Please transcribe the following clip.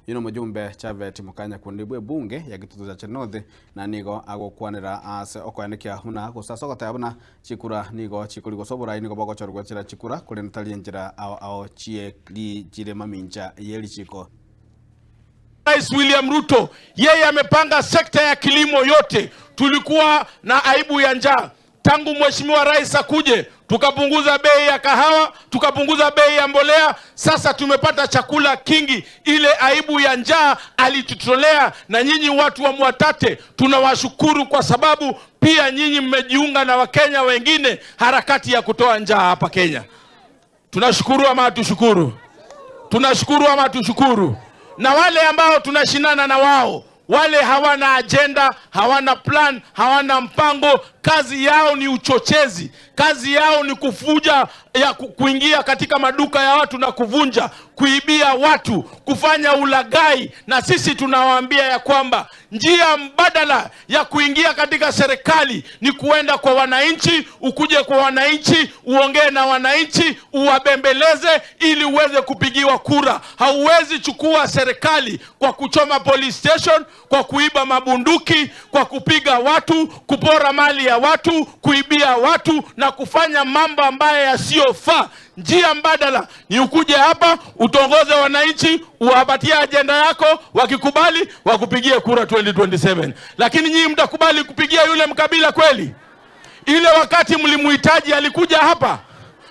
Oyio nomojumbe Chavet Mokanyakundi bwe ebunge ya Gitutu Chache North na nigo agokwanera ase okoenekia buna gose ase ogoteba buna chikura nigo chikorigwa ase oborai nigo bogochorwa goetera chikura korende tari enchera ao ao chie chire mamincha ye richiko. Rais William Ruto yeye amepanga sekta ya kilimo yote. Tulikuwa na aibu ya njaa tangu mheshimiwa rais akuje, tukapunguza bei ya kahawa, tukapunguza bei ya mbolea. Sasa tumepata chakula kingi. Ile aibu ya njaa alitutolea, na nyinyi watu wa Mwatate tunawashukuru kwa sababu pia nyinyi mmejiunga na Wakenya wengine harakati ya kutoa njaa hapa Kenya. Tunashukuru ama hatushukuru? Tunashukuru ama hatushukuru? Na wale ambao tunashindana na wao, wale hawana ajenda, hawana plan, hawana mpango. Kazi yao ni uchochezi, kazi yao ni kufuja ya kuingia katika maduka ya watu na kuvunja, kuibia watu, kufanya ulaghai. Na sisi tunawaambia ya kwamba njia mbadala ya kuingia katika serikali ni kuenda kwa wananchi, ukuje kwa wananchi, uongee na wananchi, uwabembeleze ili uweze kupigiwa kura. Hauwezi chukua serikali kwa kuchoma police station, kwa kuiba mabunduki, kwa kupiga watu, kupora mali ya watu, kuibia watu na kufanya mambo ambayo yasiyofaa. Njia mbadala ni ukuje hapa utongoze wananchi, uwapatie ajenda yako, wakikubali wakupigie kura 2027. Lakini nyinyi mtakubali kupigia yule mkabila kweli? Ile wakati mlimuhitaji alikuja hapa?